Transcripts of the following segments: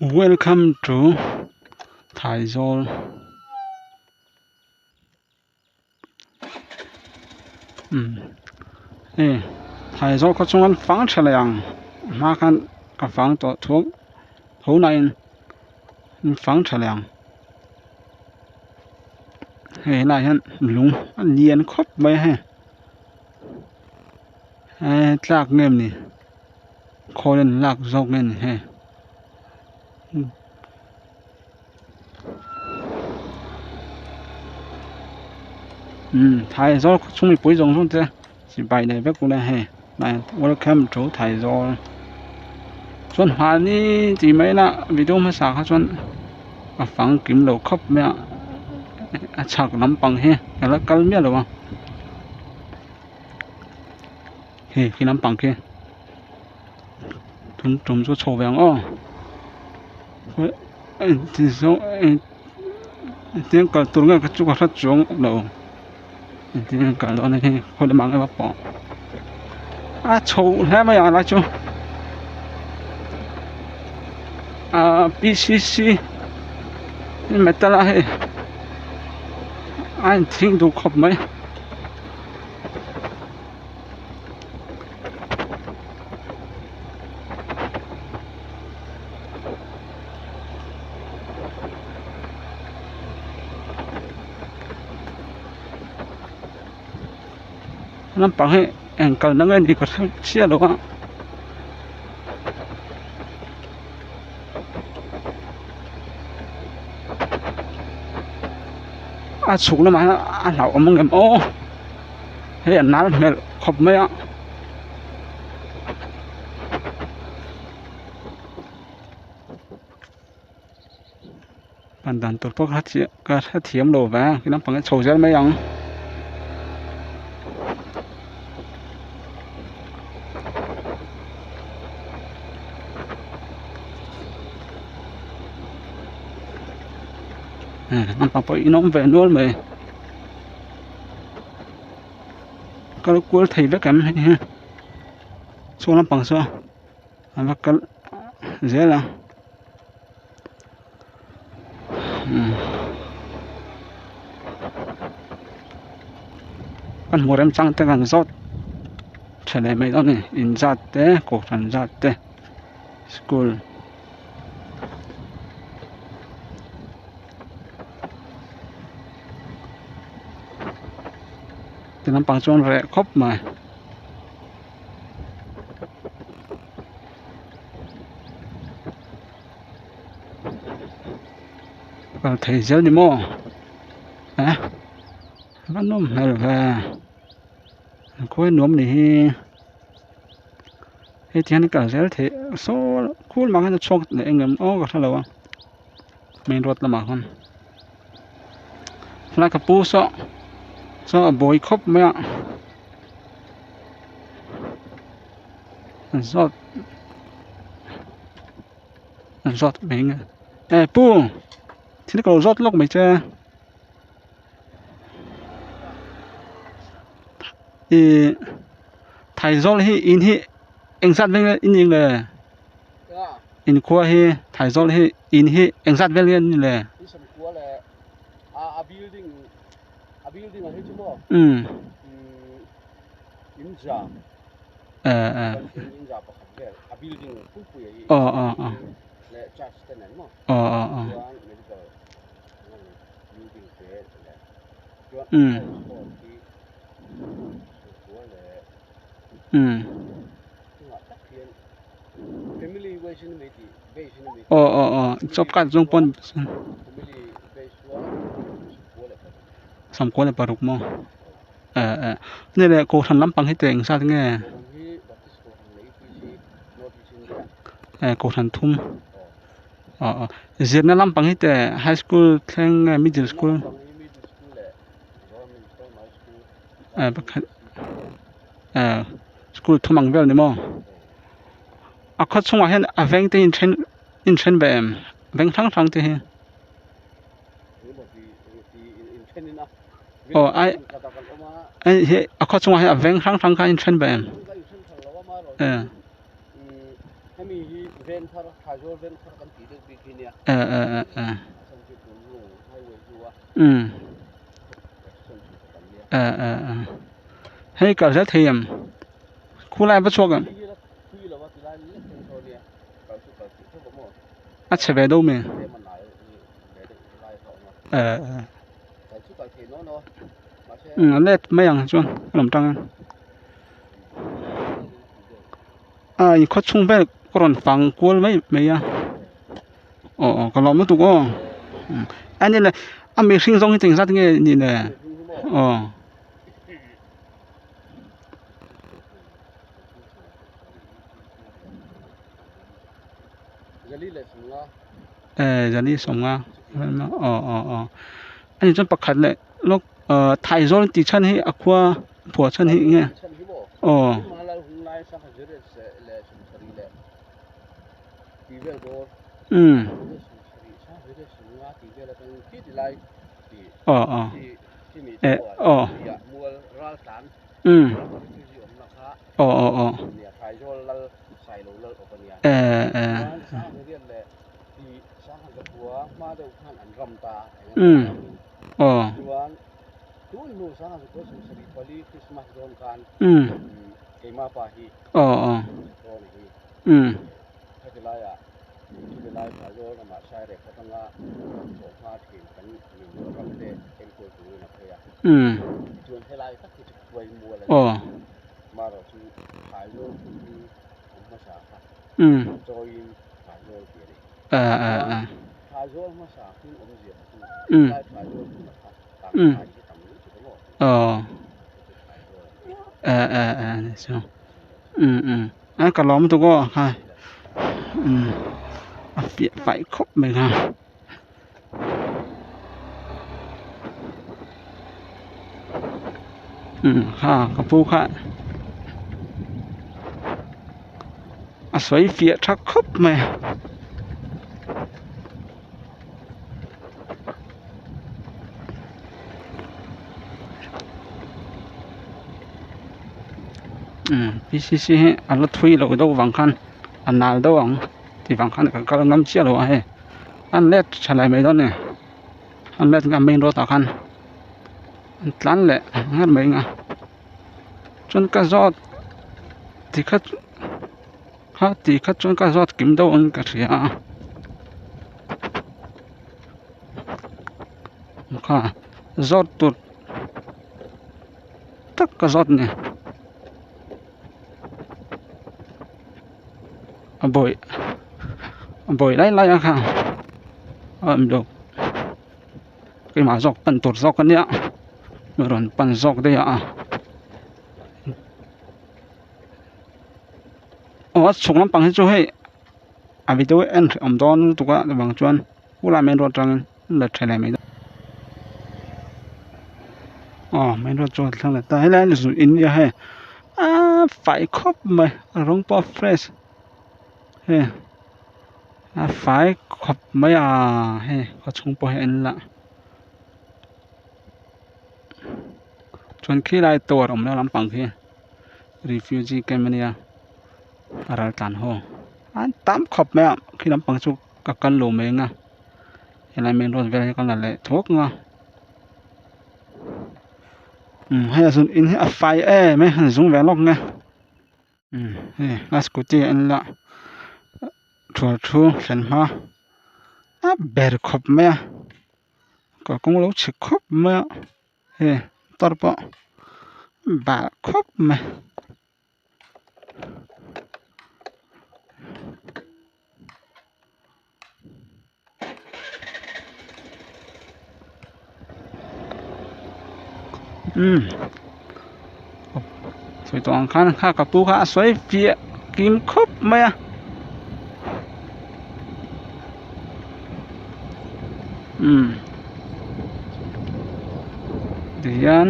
Welcome to Thaizawl umm hei Thaizawl khaw chunga an fang tha leh ang a hma khan ka fang tawh thuak tho na in an fang tha leh ang hei helaiah hian lung a lian khawp mai a hei eee tlak nge ni. Khawl an lak zawk nge ni hei umm Thaizawl khaw chhung mipui zawng zawng te chibai nei vek ula hei welcome to Thaizawl chuan mahni tih mai ila video hmasa kha chuan a fang kim lo khawp mai a a chhak lampang hi a la kal miah lo a. Hei khi lampang khi tun tum chu chho ve ang aw engtin kal tur nge ka chu ka hre chuang lo engtin nge kal dawn hei khawi lamah nge va pawh a chho hle mai ang lai chu ahh p c c metal a hei a inthing duh khawp mai. Lampang hi eng kalna nge ni ka hre chiah lo a. A chhuk lamah hian a hlauhawm ang em aw. Hei a nal hmel khawp mai a. Pan dan tur pawh kha ka hrethiam lo ve a naupang hi chho zel mai ang. Naupang pawh in awm ve nual mai. Kal kual thei vek em hei hi chhuak lampang saw a va kal zel a kan hmuh rem chang te kan zawt tha leh mai dawn a ni in zat te kohhran zat te school. Ti lampang chuan reh khawp mai. Kal thei zel ni maw eh a nawm hmel ve khawi nuam ni hi heti hian kal zel theih saw khul mah hian a chhuak leh engem aw ka hrelo a. Main road lamah khan helai ka pu saw saw a buai khawp mai a an zawt an zawt mai nge eh pu thil ka lo zawt lawk mai che ih Thaizawl hi in hi engzat vel nge in eng le. Inkhua hi Thaizawl hi in hi engzat vel nge an ni le? Umm eh eh aw aw aw aw aw aw umm umm. Aw aw aw job card zawng pawn sawmkua leh paruk maw eh eh ni leh kohhran lampang hi teh engzat nge eh kohhran thum aw aw zirna lampang hi teh high school thleng nge middle school eh pakhat eh school thum ang vel ni maw a khaw chhungah hian a veng te inthen inthen ve em veng hrang hrang te hi aw ai hei hi a khaw chhungah hian a veng hrang hrang kha a inthen ve em eh. Hei kal zel thei em khulai va chhuak em a chhe ve deuh mai a let mai ang chuan a lawm tang a a in khawchhung vel ka rawn fang kual mai mai a aw aw ka lawm lutuk aw a ni le a mihring zawng hi cheng zat nge ni le aw. Zali sawmnga aw aw aw a ni chuan pakhat leh lawk ah Thaizawl tih chhan hi a khua phuah chhan hi eng nge aw. Umm aw aw eh aw umm aw aw aw eh eh umm aw umm aw aw umm. Umm aw umm ah ah ah umm umm aw ah ah ah umm umm a ka lawm lutuk aw khai umm a fiah fai khawp mai kha. Umm kha ka pu kha a sawi fiah tha khawp mai a. Umm p c c hi a la thui loh deuh vang khan a nal deuh ang tih vang khan ka kal ngam chiah lo a hei an let tha leh mai dawn a ni an let a main road ah khan an tlan leh ngar mai ang a chuan ka zawt tikhat kha tih kha chuan ka zawt kim deuh ang ka hria a kha zawt tur tak ka zawt a ni a bawih a bawih lai lai a kha a awm lo keimah zawk pan tur zawk a nia rawn pan zawk daih a. Aw a chhuk lampang hi chu hei a video en hreh awm dawn lutuk a chuvang chuan khulai main road atangin la tha leh mai dawn aw main road chu a thleng leh ta helai a zu in nia hei aaa fai khawp mai a rawng pawh a fresh hei a fai khawp mai a hei khaw chhung pawh hi a en la chuan khilai tower awmna lampang khi. Refugee camp ania a ral tlan haw an tam khawp mai a khi lampang chu ka kal lo mai ang a helai main road vel hi ka la leh thuak ang a umm hei a zun in hi a fai em a han zung ve lawk ang e umm hei a scooty a en la thual thu thlen hma a ber khawp mai a kalkawng lo chhe khawp mai a. Hei motor pawh bal khawp mai. Umm sawi tawh ang khan kha ka pu kha a sawi fiah kim khawp mai a. Umm tihian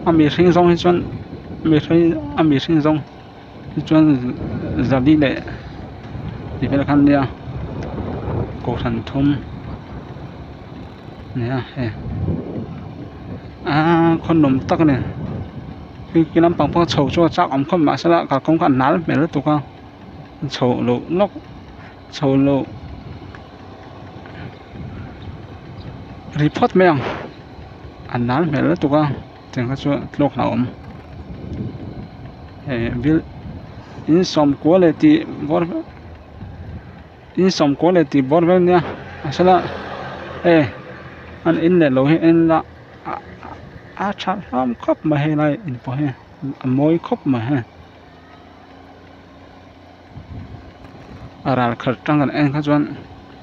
a mihring zawng hi chuan mihring a mihring zawng hi chuan zali leh tih vel kha an nia kohhran thum a ni a hei aaa khaw nuam tak a ni khi lampang pawh chho chu a chak awm khawp mahse kalkawng kha a nal hmel lutuk a. Chho loh lawk chho loh ri phawt mai ang a nal hmel lutuk a tiang kha chu tlawk hlauhawm he build in sawmkua leh tih bawr in sawmkua leh tih bawr vel nia a sela e an in leh lo hi en ila a tha hlawm khawp mai helai in pawh hi a mawi khawp mai hei. A ral khat tang kan en kha chuan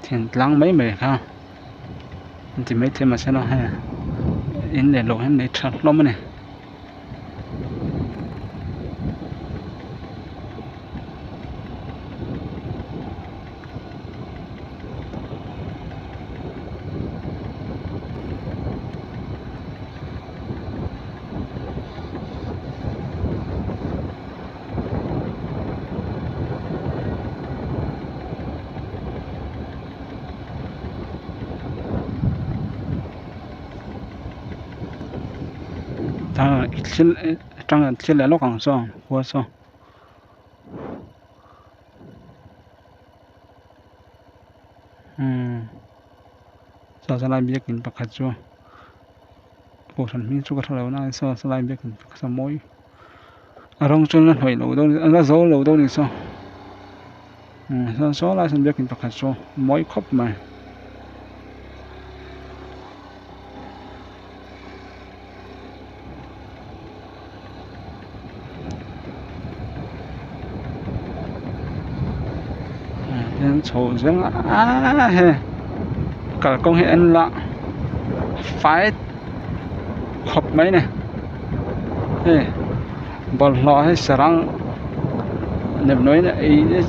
thingtlang mai mai kha an ti maithei mahse hei in leh lo hi an nei tha hlawm a ni. Thil atang an thil leh lawk ang saw khua saw. Umm saw saw lai biakin pakhat chu kohhran hming chu ka hre lo na saw saw lai biakin pakhat a mawi a rawng chu la hnawih loh dawn a la zo lo dawn a ni saw umm saw saw lai sawn biakin pakhat chu mawi khawp mai. Hian chho zel a hei kalkawng hi en la fai khawp mai a ni hei bawlhhlawh hi sarang nepnawi ei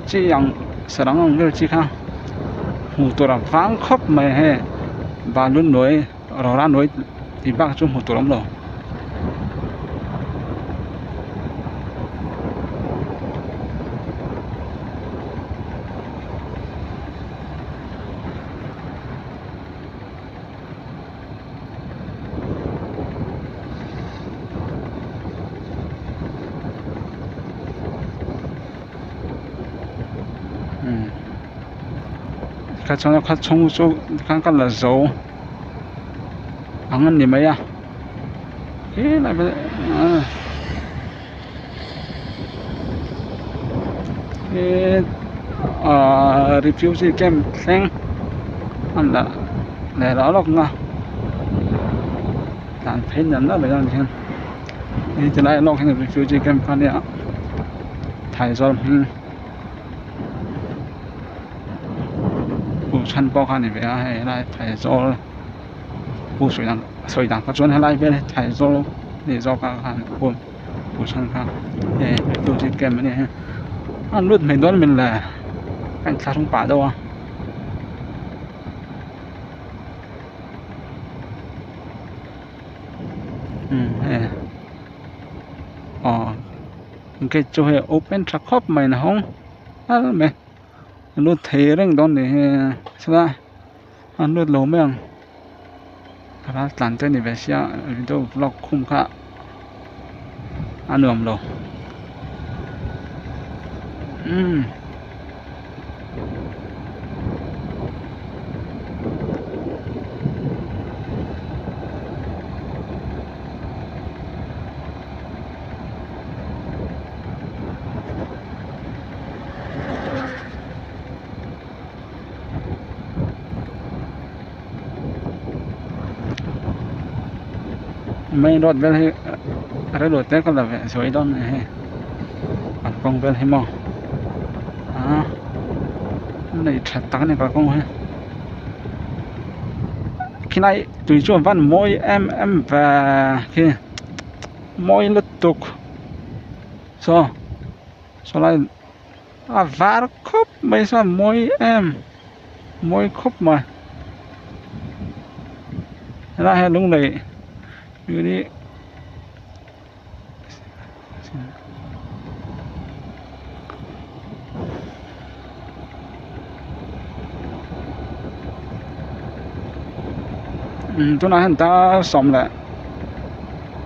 chi ang sarang ang vel chi kha hmuh tur a vang khawp mai hei balu nawi rora nawi tih bak chu hmuh tur a awm lo. Kha chuan a kha chhung chu tikhan ka la zo ang a ni mai a helai he ahh refugee camp thleng a la leh lawk lawk na tlan phei nal nal mai a ni hian hei tilai lawk hian refugee camp kha nia Thaizawl hming. Pu chhan pawh kha a ni ve a hei helai Thaizawl pu sawi dan sawi dan kha chuan helai vel hi Thaizawl a ni zawk a khan pu pu chhan kha hei refugee camp a nia hei a lut mai dawn min le ka inthlahrung pah deuh a. Umm hei aw. Gate chu hei a open tha khawp mai na hawng al mai a lut thei reng dawn ni hi chuan an lut lo mai ang ral tlan te a ni ve sia video vlog khum kha a nuam lo umm. Main road vel hi reilo te ka la ve zuai dawn a ni hei kalkawng vel hi maw ah nei tha tak a ni kalkawng hi khilai tui chu a van mawi em em ve khi. Mawi lutuk saw saw lai a var khawp mai saw mawi em mawi khawp mai helai hian lunglei tunah hian dar sawm leh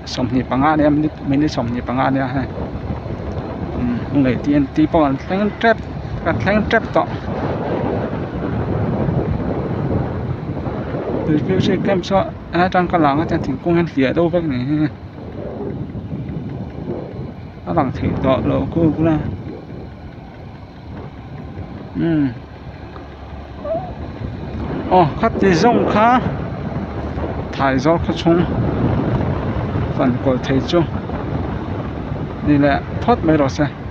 25 ania minute 25 ania hei. Lunglei TNT pawh an thleng tep ka thleng tep tawh refugee camp saw helai atang ka lang a chuan thingkung hian hliah deuh vek ni hi a lang theih tawh loh khu bula umm aw khati zawng kha Thaizawl khaw chhung fan kual thei chu ni leh phawt mai rawh se.